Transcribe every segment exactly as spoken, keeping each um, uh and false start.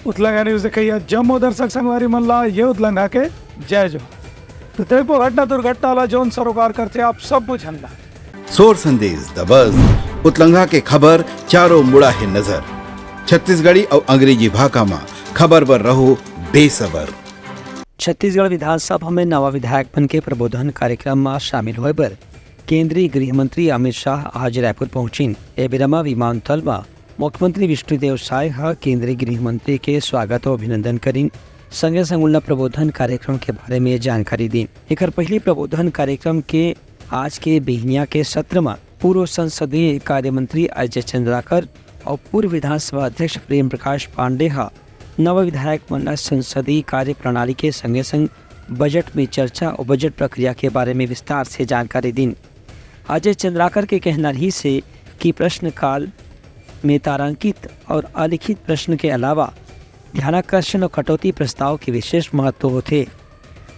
उतलंघा news देखइया जम्मो दर्शक संगवारी मन ला ये उतलंघा के जय जोहार। तो देखबो घटना दुर्घटना ला जौन सरोकार करथे आप सब झन ला। सोर संदेश दबस, उतलंघा के खबर चारों मुड़ा हे नजर। छत्तीसगढ़ी अउ अंग्रेजी भाखा म खबर बर रहो बेसबर। छत्तीसगढ़ विधानसभा में नवा विधायक मन के प्रबोधन कार्यक्रम म शामिल होए बर केंद्रीय गृह मंत्री अमित शाह आज रायपुर पहुंचिन। ए बेरा म विमानतल म मुख्यमंत्री विष्णुदेव साय ह केंद्रीय गृह मंत्री के स्वागत अउ अभिनंदन करिन, संगे संग उनला प्रबोधन कार्यक्रम के बारे में जानकारी दीन। एकर पहिली प्रबोधन कार्यक्रम के आज के बिहनिया के सत्र म पूर्व संसदीय कार्य मंत्री अजय चंद्राकर अउ पूर्व विधानसभा अध्यक्ष प्रेम प्रकाश पांडे ह नवा विधायक मन ल संसदीय कार्य प्रणाली के संगे संग बजट में चर्चा अउ बजट प्रक्रिया के बारे में विस्तार से जानकारी दीन। अजय चंद्राकर के कहना रहिस हे कि प्रश्नकाल में तारांकित और अलिखित प्रश्न के अलावा ध्यानाकर्षण और कटौती प्रस्ताव के विशेष महत्व होथे।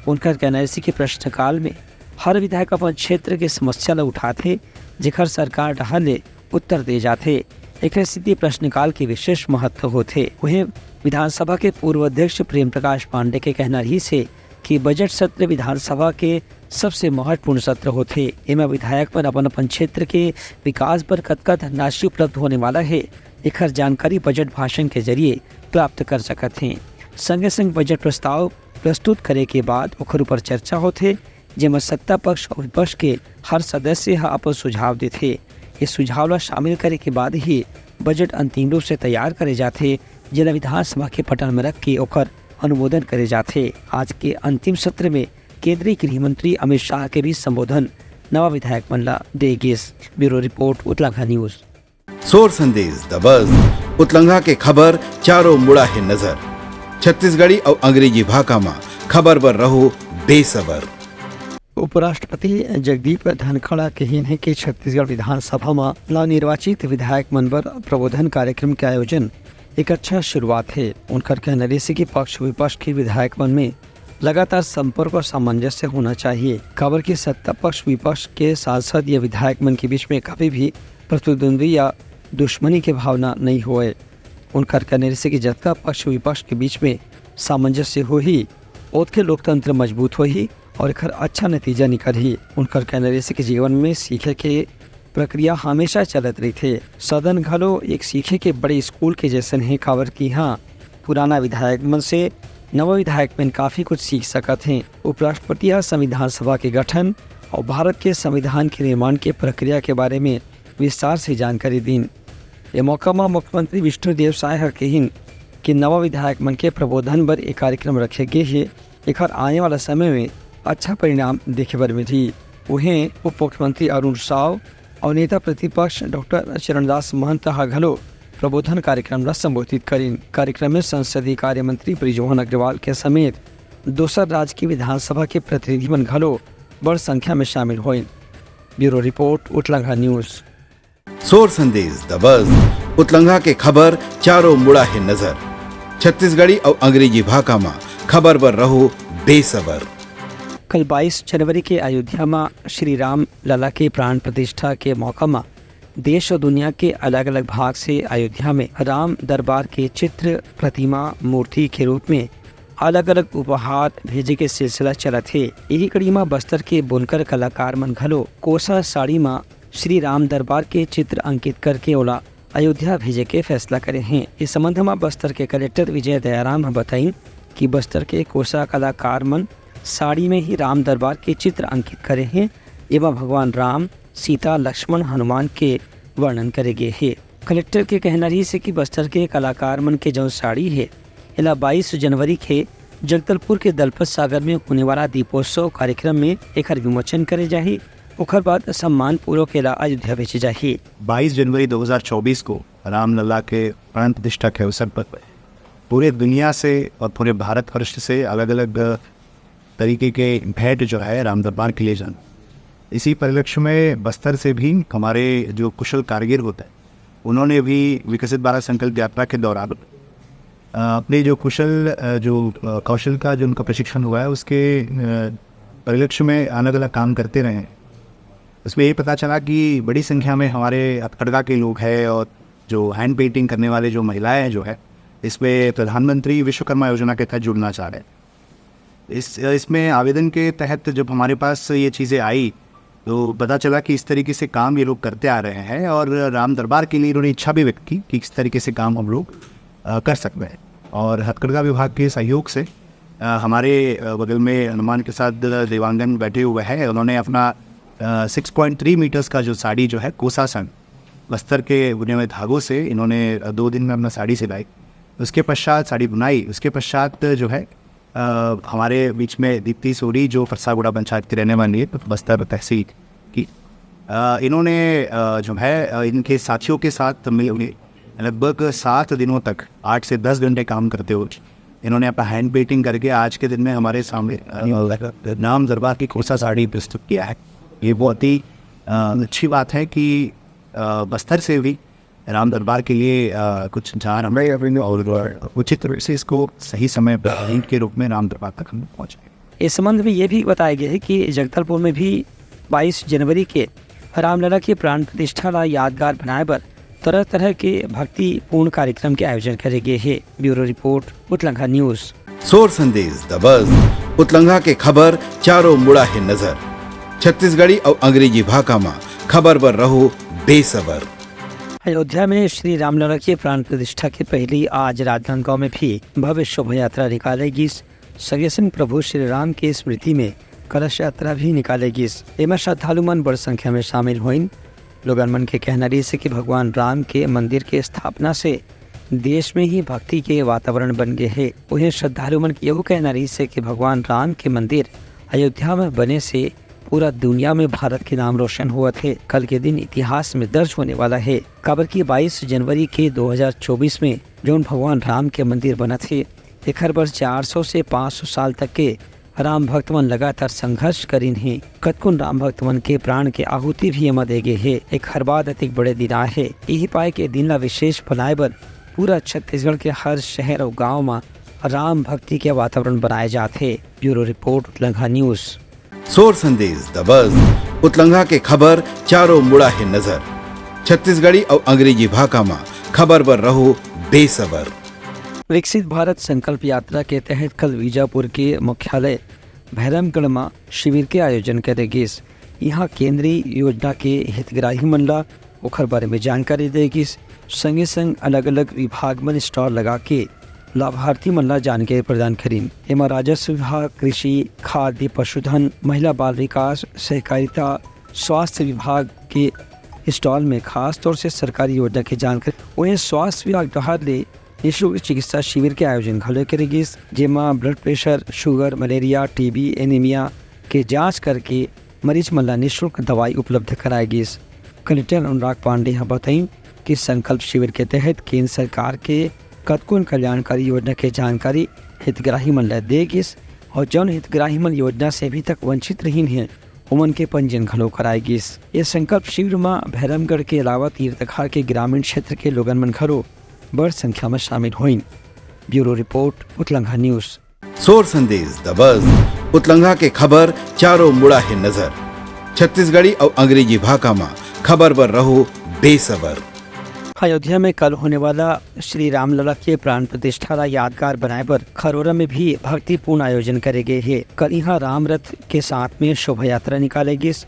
उनकर कहना रहिस कि प्रश्नकाल में हर विधायक अपन क्षेत्र के समस्या ल उठाथे, जेकर सरकार डहार ले उत्तर दे जाथे। एखरे सेती प्रश्नकाल के विशेष महत्व होथे। उहें, विधानसभा के पूर्व अध्यक्ष प्रेम प्रकाश पांडे के कहना रहिस हे कि बजट सत्र विधानसभा के सबसे महत्वपूर्ण सत्र होथे। एमा विधायक मन अपन अपन क्षेत्र के विकास बर कतका धनराशि उपलब्ध होने वाला हे, एखर जानकारी बजट भाषण के जरिए प्राप्त कर सकत हें। संगे संग बजट प्रस्ताव प्रस्तुत करे के बाद ओखर ऊपर चर्चा होथे, जेमा सत्ता पक्ष अउ विपक्ष के हर सदस्य ह अपन सुझाव देथे। ये सुझाव ला शामिल करे के बाद ही बजट अंतिम रूप से तैयार करे जाथे, जेला विधानसभा के पटल में रख के ओकर अनुमोदन करे जाथे। आज के अंतिम सत्र में केंद्रीय गृह मंत्री अमित शाह के भी संबोधन नवा विधायक मन ला दे गिस। ब्यूरो रिपोर्ट, उतलाघा न्यूज। सोर संदेश दबस, उतलंघा के खबर चारों मुड़ा हे नजर। छत्तीसगढ़ी अउ अंग्रेजी भाखा म खबर बर रहो बेसबर। उपराष्ट्रपति जगदीप धनखड़ कहिन हे कि छत्तीसगढ़ विधानसभा म नवनिर्वाचित विधायक मन बर प्रबोधन कार्यक्रम के आयोजन एक अच्छा शुरुआत हे। उनकर कहना रहिस कि पक्ष विपक्ष के विधायक मन में लगातार संपर्क और सामंजस्य होना चाहिए, काबर कि सत्ता पक्ष विपक्ष के सांसद या विधायक मन के बीच में कभी भी प्रतिद्वंद्वी या दुश्मनी के भावना नहीं होए। उनकर कहना रहिस कि जतका पक्ष विपक्ष के बीच में सामंजस्य होही, ओतके लोकतंत्र मजबूत होही और एखर अच्छा नतीजा निकलही। उनकर कहना रहिस कि जीवन में सीखे के प्रक्रिया हमेशा चलत रहिथे। सदन घलो एक सीखे के बड़े स्कूल के जैसन हे, काबर कि हाँ, पुराना विधायक मन से नवा विधायक मन काफी कुछ सीख सकत हें। उपराष्ट्रपति ह संविधान सभा के गठन और भारत के संविधान के निर्माण के प्रक्रिया के बारे में विस्तार से जानकारी दीन। ए मौका म मुख्यमंत्री विष्णुदेव साय ह कहिन कि नवा विधायक मन के प्रबोधन बर ए कार्यक्रम रखे गे हे, एखर आने वाला समय में अच्छा परिणाम देखे बर मिलही। उहें, उप मुख्यमंत्री अरुण साव और नेता प्रतिपक्ष डॉक्टर चरणदास महंत ह घलो प्रबोधन कार्यक्रम ला संबोधित करिन। कार्यक्रम में संसदीय कार्य मंत्री बृजमोहन अग्रवाल के समेत दोसर राज्य के विधानसभा के प्रतिनिधि मन घलो बड़ संख्या में शामिल होइन। ब्यूरो रिपोर्ट, उतलंघा न्यूज। सोर संदेश दबस, उतलंघा के खबर चारों मुड़ा हे नजर। छत्तीसगढ़ी अउ अंग्रेजी भाखा म खबर बर रहो बेसबर। कल बाईस जनवरी के अयोध्या म श्री राम लला के प्राण प्रतिष्ठा के मौका म देश और दुनिया के अलग-अलग भाग से अयोध्या में राम दरबार के चित्र, प्रतिमा, मूर्ति के रूप में अलग-अलग उपहार भेजे के सिलसिला चलत हे। यही कड़ी म बस्तर के बुनकर कलाकार मन घलो कोसा साड़ी म श्री राम दरबार के चित्र अंकित करके ओला अयोध्या भेजे के फैसला करे हें। इस संबंध म बस्तर के कलेक्टर विजय दयाराम ह बताइन कि बस्तर के कोसा कलाकार मन साड़ी में ही राम दरबार के चित्र अंकित करे हें। एमा भगवान राम, सीता, लक्ष्मण, हनुमान के वर्णन करे गे हे। कलेक्टर के कहना रहिस हे कि बस्तर के कलाकार मन के जौन साड़ी हे, एला बाईस जनवरी के जगदलपुर के दलपत सागर में होने वाला दीपोत्सव कार्यक्रम में एखर विमोचन करे जाही। ओखर बाद सम्मान पूर्वक एला अयोध्या भेजे जाही। बाईस जनवरी दो हज़ार चौबीस को रामलला के प्राण प्रतिष्ठा के अवसर पर पूरे दुनिया से और पूरे भारतवर्ष से अलग-अलग तरीके के भेंट जो है राम दरबार के लिए जाना। इसी परिलक्ष्य में बस्तर से भी हमारे जो कुशल कारीगर होते हैं, उन्होंने भी विकसित भारत संकल्प यात्रा के दौरान अ, अपने जो कुशल, अ, जो, अ, कौशल का जो उनका प्रशिक्षण हुआ है, उसके, अ, परिलक्ष्य में अलग-अलग काम करते रहे हैं। उसमें ये पता चला कि बड़ी संख्या में हमारे हथकरघा के लोग हैं और जो हैंड पेंटिंग करने वाले जो महिलाएं हैं जो है, इसमें प्रधानमंत्री विश्वकर्मा योजना के तहत जुड़ना चाह रहे हैं। इस इसमें आवेदन के तहत जब हमारे पास ये चीज़ें आई, तो पता चला कि इस तरीके से काम ये लोग करते आ रहे हैं और राम दरबार के लिए इन्होंने इच्छा भी व्यक्त की कि इस तरीके से काम हम लोग अ, कर सकते हैं। और हथकरघा विभाग के सहयोग से अ, हमारे अ, बगल में हनुमान प्रसाद देवांगन बैठे हुए हैं, उन्होंने अपना सिक्स पॉइंट थ्री मीटर्स का जो साड़ी जो है, कोसा सन बस्तर के बुने हुए धागों से इन्होंने अ, दो दिन में अपना साड़ी सिलाई। उसके पश्चात साड़ी बुनाई, उसके पश्चात जो है अ, हमारे बीच में दीप्ति सोरी, जो फरसागुड़ा पंचायत की रहने वाली है, बस्तर तहसील की, अ, इन्होंने अ, जो है अ, इनके साथियों के साथ मिल लगभग सात दिनों तक आठ से दस घंटे काम करते हुए इन्होंने अपना हैंड पेंटिंग करके आज के दिन में हमारे सामने अ, राम दरबार की कोसा साड़ी प्रस्तुत किया है। ये बहुत ही अ, अच्छी बात है कि अ, बस्तर से भी राम दरबार के लिए अ, कुछ जान हमें और उचित रूप से इसको सही समय पर भेंट के रूप में राम दरबार तक हम पहुँचाएँ। इस संबंध में ये भी बताया गया है कि जगदलपुर में भी बाईस जनवरी के रामलला के प्राण प्रतिष्ठा ला यादगार बनाए बर तरह-तरह के भक्तिपूर्ण कार्यक्रम के आयोजन करे गे हे। ब्यूरो रिपोर्ट, उतलंघा न्यूज। सोर संदेश दबस, उतलंघा के खबर चारों मुड़ा हे नजर। छत्तीसगढ़ी अउ अंग्रेजी भाखा म खबर बर रहो बेसबर। अयोध्या में श्री रामलला के प्राण प्रतिष्ठा के पहली आज राजनांदगांव में भी भव्य शोभा यात्रा निकाले गिस। संगे संग प्रभु श्री राम के स्मृति में कलश यात्रा भी निकाले गिस। एमा श्रद्धालु मन बड़ संख्या में शामिल होइन। लोगन मन के कहना रहिस हे कि भगवान राम के मंदिर के स्थापना से देश में ही भक्ति के वातावरण बन गे हे। उहें श्रद्धालु मन के यहू कहना रहिस हे कि भगवान राम के मंदिर अयोध्या में बने से पूरा दुनिया में भारत के नाम रोशन होवत हे। कल के दिन इतिहास में दर्ज होने वाला हे, काबर कि बाईस जनवरी के दो हज़ार चौबीस में जौन भगवान राम के मंदिर बनत हे, एखर बर चार सौ से पाँच सौ साल तक के राम भक्त मन लगातार संघर्ष करिन हे। कतकोन राम भक्त मन के प्राण के आहुति भी एमा दे गे हे। एखर बाद अतिक बड़े दिन आए हे। इही पाए के दिन ला विशेष बनाए बर पूरा छत्तीसगढ़ के हर शहर अउ गांव म राम भक्ति के वातावरण बनाए जात हे। ब्यूरो रिपोर्ट, उतलंघा न्यूज। सोर संदेश दबस, उतलंघा के खबर चारों मुड़ा हे नजर। छत्तीसगढ़ी अउ अंग्रेजी भाखा म खबर बर रहो बेसबर। विकसित भारत संकल्प यात्रा के तहत कल बीजापुर के मुख्यालय भैरमगढ़ म शिविर के आयोजन करे गिस। इहाँ केंद्रीय योजना के हितग्राही मन ला ओखर बारे में जानकारी दे गिस। संगे संग अलग-अलग विभाग मन स्टॉल लगा के लाभार्थी मन ला जानकारी प्रदान करिन। एमा राजस्व विभाग, कृषि, खाद्य, पशुधन, महिला बाल विकास, सहकारिता, स्वास्थ्य विभाग के स्टॉल में खास तौर से सरकारी योजना के जानकारी। वहीं स्वास्थ्य विभाग डहार ले निःशुल्क चिकित्सा शिविर के आयोजन घलो करे गिस, जेमा blood pressure, sugar, malaria, TB, anaemia के जांच करके मरीज मन ला निःशुल्क दवाई उपलब्ध कराए गिस। कलेक्टर अनुराग पांडे ह बताइन कि संकल्प शिविर के तहत केंद्र सरकार के कतकोन कल्याणकारी योजना के जानकारी हितग्राही मन ला दे गिस और जौन हितग्राही मन योजना से अभी तक वंचित रहिन हे, ओमन के पंजीयन घलो कराए गिस। ये संकल्प शिविर म भैरमगढ़ के अलावा तीरथघाट के ग्रामीण क्षेत्र के लोगन मन घलो बड़ संख्या म शामिल होइन। ब्यूरो रिपोर्ट, उतलंघा न्यूज। सोर संदेश दबस, उतलंघा के खबर चारों मुड़ा हे नजर। छत्तीसगढ़ी अउ अंग्रेजी भाखा म खबर बर रहो बेसबर। अयोध्या में कल होने वाला श्री रामलला के प्राण प्रतिष्ठा ला यादगार बनाए बर खरोरा में भी भक्तिपूर्ण आयोजन करे गे हे। कल इहाँ राम रथ के साथ में शोभा यात्रा निकाले गिस,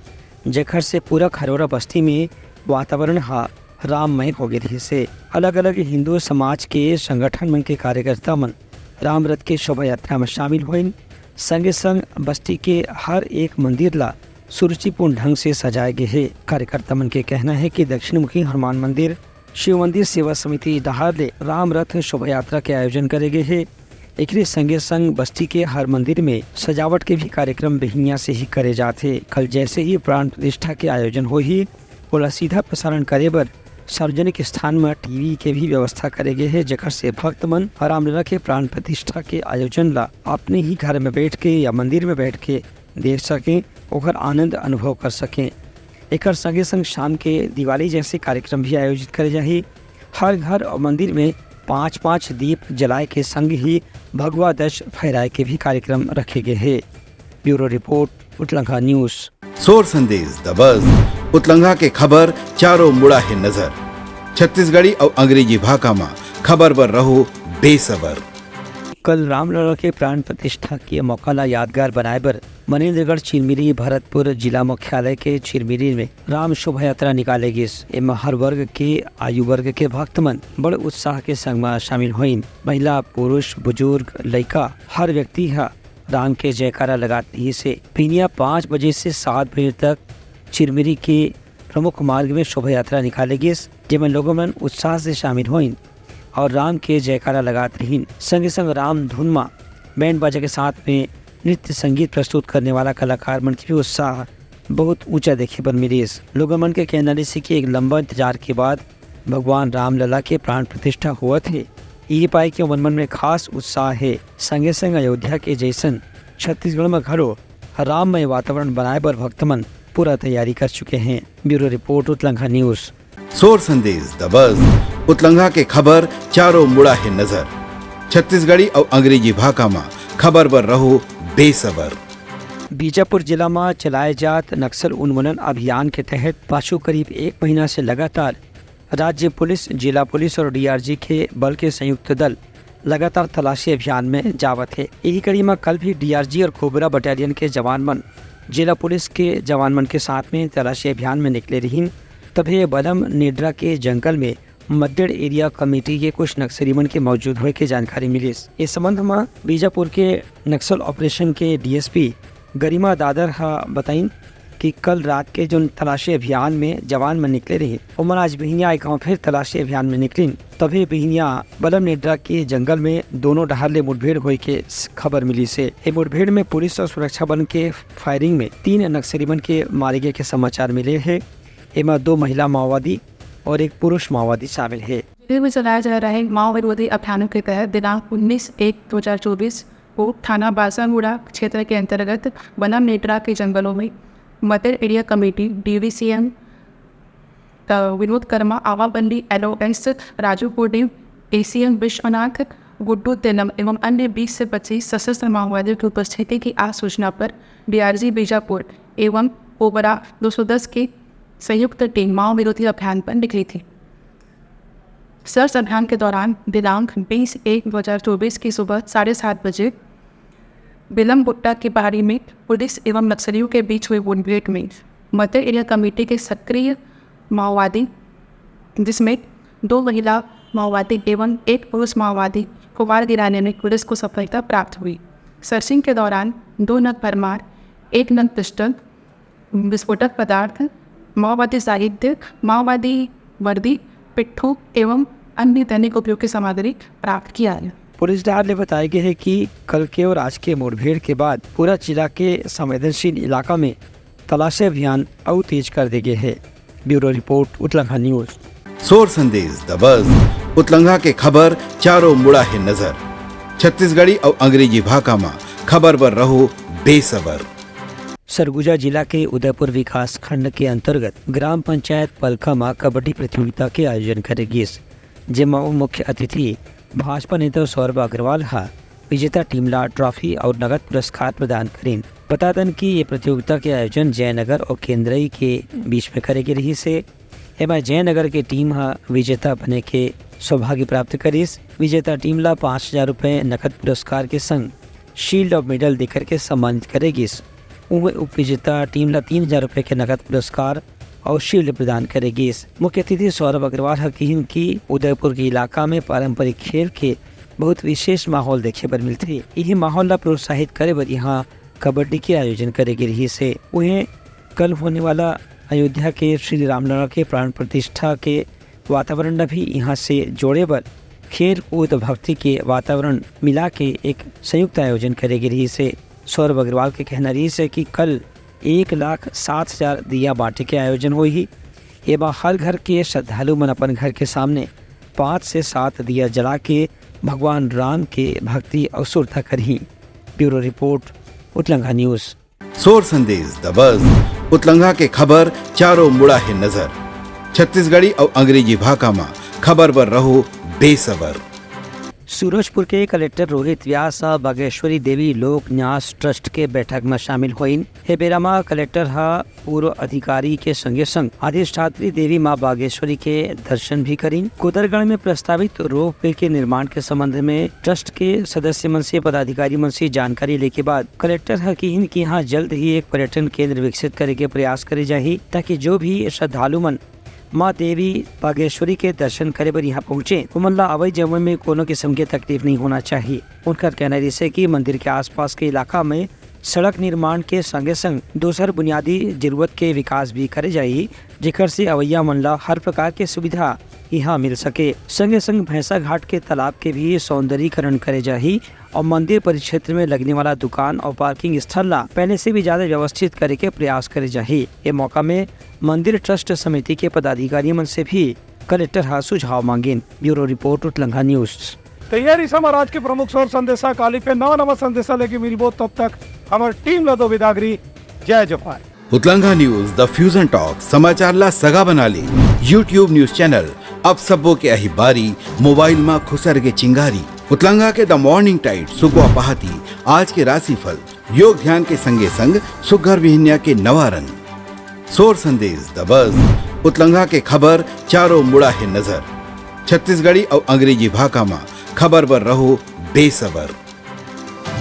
जेखर से पूरा खरोरा बस्ती में वातावरण हा राममय हो गे रिहिस हे। अलग-अलग हिंदू समाज के संगठन मन के कार्यकर्ता मन राम रथ के शोभा यात्रा में शामिल होइन। संगे संग बस्ती के हर एक मंदिर ला सुरुचिपूर्ण ढंग से सजाए गे हे। कार्यकर्ता मन के कहना हे कि दक्षिणमुखी हनुमान मंदिर, शिव मंदिर सेवा समिति डहार ले राम रथ शोभा यात्रा के आयोजन करे गे हे। एकरे संगे संग बस्ती के हर मंदिर में सजावट के भी कार्यक्रम बिहनिया से ही करे जात हे। कल जैसे ही प्राण प्रतिष्ठा के आयोजन होही, ओला सीधा प्रसारण करे बर सार्वजनिक स्थान म टीवी के भी व्यवस्था करे गे हे, जेकर से भक्त मन रामलला के प्राण प्रतिष्ठा के आयोजन ला अपने ही घर में बैठ के या मंदिर में बैठ के देख सकें, ओकर आनंद अनुभव कर सकें। एकर संगे संग शाम के दिवाली जैसे कार्यक्रम भी आयोजित करे जाही। हर घर और मंदिर में पाँच पाँच दीप जलाए के संग ही भगवा ध्वज फहराए के भी कार्यक्रम रखे गे हे। ब्यूरो रिपोर्ट, उतलंघा न्यूज। सोर संदेश दबस, उतलंघा के खबर चारों मुड़ा हे नजर। छत्तीसगढ़ी अउ अंग्रेजी भाखा म खबर बर रहो बेसबर। कल रामलला के प्राण प्रतिष्ठा के मौका ला यादगार बनाए बर मनेंद्रगढ़ चिरमिरी भरतपुर जिला मुख्यालय के चिरमिरी में राम शोभा यात्रा निकाले गिस। एमा हर वर्ग के आयु वर्ग के भक्त मन बड़ उत्साह के संग म शामिल होइन। महिला, पुरुष, बुजुर्ग, लइका, हर व्यक्ति ह राम के जयकारा लगात रिहिस हे। बिहनिया पाँच बजे से सात बजे तक चिरमिरी के प्रमुख मार्ग में शोभा यात्रा निकाले गिस, जेमे लोगों मन उत्साह से शामिल होइन और राम के जयकारा लगात रहिन। संगे संग राम धुन म बैंड बाजा के साथ में नृत्य संगीत प्रस्तुत करने वाला कलाकार मन के भी उत्साह बहुत ऊंचा देखे बर मिलिस। लोगों मन के कहना रिहिस कि एक लंबा इंतजार के बाद भगवान रामलला के प्राण प्रतिष्ठा होवत हे। इही पाए के ओमन मन में खास उत्साह हे। संगे संग अयोध्या के जैसन छत्तीसगढ़ में घलो राममय वातावरण बनाए बर भक्त मन पूरा तैयारी कर चुके हैं। ब्यूरो रिपोर्ट, उतलंघा न्यूज। सोर संदेश दबस, उतलंघा के खबर चारों मुड़ा हे नजर। छत्तीसगढ़ी अउ अंग्रेजी भाखा म खबर बर रहो बेसबर। बीजापुर जिला म चलाए जात नक्सल उन्मूलन अभियान के तहत पाछू करीब एक महीना से लगातार राज्य पुलिस, जिला पुलिस और डीआरजी के बल के संयुक्त दल लगातार तलाशी अभियान में जावत हे। यही कड़ी म कल भी डीआरजी और कोबरा बटालियन के जवान मन जिला पुलिस के जवान मन के साथ में तलाशी अभियान में निकले रहिन। तभे बलम नेडरा के जंगल में मद्देड़ एरिया कमेटी के कुछ नक्सली मन के मौजूद होए के जानकारी मिलिस। इस संबंध म बीजापुर के नक्सल ऑपरेशन के डीएसपी गरिमा दादर ह बताइन कि कल रात के जोन तलाशी अभियान में जवान मन निकले रहे, ओमन आज बिहनिया एक घाव फिर तलाशी अभियान में निकलिन। तभी बिहनिया बलम नेडरा के जंगल में दोनों डहार ले मुठभेड़ होए के स-, खबर मिलिस हे। ए मुठभेड़ में पुलिस और सुरक्षा बल के फायरिंग में तीन नक्सली मन के मारे गए के समाचार मिले हे। एमा दो महिला माओवादी और एक पुरुष माओवादी शामिल हे। जिले में चलाए जा रहे माओ विरोधी अभियानों के तहत दिनांक उन्नीस एक दो हज़ार चौबीस को थाना बासागुड़ा क्षेत्र के अंतर्गत बलम नेडरा के जंगलों में मद्देड़ एरिया कमेटी, डीवीसीएम विनोद कर्मा, आवाबंदी एलओएस राजू कोडे, एसीएम विश्वनाथ, गुड्डू तेलम एवं अन्य बीस से पच्चीस सशस्त्र माओवादियों की उपस्थिति की आज सूचना पर डीआरजी बीजापुर एवं कोबरा दो सौ दस की संयुक्त टीम माओ विरोधी अभियान पर निकली थी। सर्च अभियान के दौरान दिनांक बीस एक दो हज़ार चौबीस की सुबह साढ़े सात बजे बिलम गुट्टा की पहाड़ी में पुलिस एवं नक्सलियों के बीच हुई मुठभेड़ में मद्देड़ एरिया कमेटी के सक्रिय माओवादी, जिसमें दो महिला माओवादी एवं एक पुरुष माओवादी को मार गिराने में पुलिस को सफलता प्राप्त हुई। सर्चिंग के दौरान दो नग भरमार, एक नग पिस्टल, विस्फोटक पदार्थ, माओवादी साहित्य, माओवादी वर्दी, पिट्ठू एवं अन्य दैनिक उपयोग की सामग्री प्राप्त किया है। पुलिस डहार ले बताए गए है कि कल के और आज के मुठभेड़ के बाद पूरा जिला के संवेदनशील इलाका में तलाशी अभियान अउ तेज कर दे गए है। ब्यूरो रिपोर्ट, उतलंघा न्यूज। सोर संदेश दबस, उतलंघा के खबर चारों मुड़ा हे नजर। छत्तीसगढ़ी अउ अंग्रेजी भाखा म खबर बर रहो बेसबर। सरगुजा जिला के उदयपुर विकास खंड के अंतर्गत ग्राम पंचायत पलखा म कबड्डी प्रतियोगिता के आयोजन करे गिस, जेमा मुख्य अतिथि भाजपा नेता सौरभ अग्रवाल ह विजेता टीम ला ट्रॉफी और नगद पुरस्कार प्रदान करिन। बता दन कि ये प्रतियोगिता के आयोजन जयनगर और केंद्रई के बीच में करे गे रहिस हे। एमा जयनगर के टीम ह विजेता बने के सौभाग्य प्राप्त करिस। विजेता टीम ला पाँच हजार रुपए नकद पुरस्कार के संग शील्ड और मेडल देकर के सम्मानित करे गिस। उहें उपविजेता टीम ला तीन हजार रुपए के नकद पुरस्कार और शील्ड प्रदान करे गिस। मुख्य अतिथि सौरभ अग्रवाल ह किहिन कि उदयपुर के इलाका में पारंपरिक खेल के बहुत विशेष माहौल देखे बर मिलथे। इही माहौल ला प्रोत्साहित करे बर यहाँ कबड्डी के आयोजन करे गे रिहिस हे। उहें कल होने वाला अयोध्या के श्री रामलला के प्राण प्रतिष्ठा के वातावरण ला भी यहाँ से जोड़े बर खेल कूद भक्ति के वातावरण मिला के एक संयुक्त आयोजन करे गे रिहिस हे। सौरभ अग्रवाल के कहना रिहिस हे कि कल एक लाख सात हजार दिया बांटे के आयोजन होही। एमा हर घर के श्रद्धालु मन अपन घर के सामने पाँच से सात दिया जला के भगवान राम के भक्ति अउ सुरता करही। ब्यूरो रिपोर्ट, उतलंघा न्यूज। सोर संदेश दबस, उतलंघा के खबर चारों मुड़ा हे नजर। छत्तीसगढ़ी अउ अंग्रेजी भाखा म खबर बर रहो बेसबर। सूरजपुर के कलेक्टर रोहित व्यास ह बागेश्वरी देवी लोक न्यास ट्रस्ट के बैठक म शामिल होइन। ए बेरा म कलेक्टर ह पूर्व अधिकारी के संगे संग अधिष्ठात्री देवी मां बागेश्वरी के दर्शन भी करिन। कुदरगढ़ में प्रस्तावित रोपवे के निर्माण के संबंध में ट्रस्ट के सदस्य मन से, पदाधिकारी मन से जानकारी लेके बाद कलेक्टर ह किहिन कि यहां जल्द ही एक पर्यटन केंद्र विकसित करे के प्रयास करे जाही, ताकि जो भी श्रद्धालु मन मां देवी बागेश्वरी के दर्शन करे बर यहां पहुंचे, ओमन ला आवाजाही में कोनो किस्म के तकलीफ नहीं होना चाहिए। उनकर कहना रिहिसे कि मंदिर के आसपास के इलाका में सड़क निर्माण के संगे संग दूसर बुनियादी जरूरत के विकास भी करे जाही, जेकर से अवैया मन ला हर प्रकार के सुविधा यहां मिल सके। संगे संग भैंसा घाट के तालाब के भी सौंदर्यीकरण करे जाही और मंदिर परिक्षेत्र में लगने वाला दुकान और पार्किंग स्थल ला पहले से भी ज्यादा व्यवस्थित करे के प्रयास करे जाही। ये मौका में मंदिर ट्रस्ट समिति के पदाधिकारी मन से भी कलेक्टर ह सुझाव मांगिन। ब्यूरो रिपोर्ट, उतलंघा न्यूज। तैयारी से हमर आज के प्रमुख सौर संदेशा। काली फिर नवा नवा संदेशा लेके मिलबो, तब तक हमर टीम ला दो बिदागरी। जय जोहार। उतलंघा न्यूज, द फ्यूजन टॉक, समाचार ला सगा बना ले। YouTube न्यूज चैनल, अब सबो के अही बारी, मोबाइल मा खुसर के चिंगारी। उतलंघा के द मॉर्निंग टाइड, सुकवा पहाती, आज के राशिफल, योग ध्यान के संगे संग सुग्घर बिहनिया के नवा रंग। सोर संदेश द बस, उतलंघा के खबर चारों मुड़ा हे नजर। छत्तीसगढ़ी अउ अंग्रेजी भाखा मा खबर बर रहो बेसबर।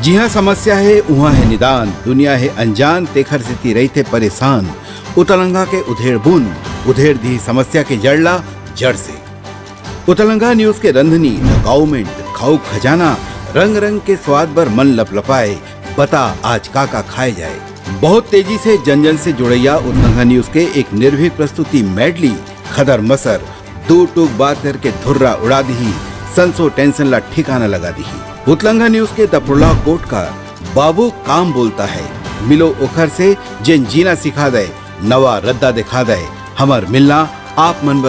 जिहां समस्या हे, उहां हे निदान, दुनिया हे अनजान, तेखर सेती रहिथे परेशान। उतलंघा के उधेड़ बुन, उधेड़ दी समस्या के जड़ ला जड़ से। उतलंघा न्यूज के रंधनी, द काउमेंट, खाऊ खजाना, रंग रंग के स्वाद बर मन लपलपाए, बता आज का का खाए जाए। बहुत तेजी से जन जन से जुड़ैया उतलंघा न्यूज के एक निर्भीक प्रस्तुति मेडली, खदर मसर, दो टूक बात करके धुर्रा उड़ा दिही, संसो टेंशन ला ठिकाना लगा दिही। उतलंघा न्यूज के दपुड़ला कोटकार, बाबू काम बोलता है, मिलो ओखर से, जेन जीना सिखा दे, नवा रद्दा दिखा दे, हमर मिलना आप मन बर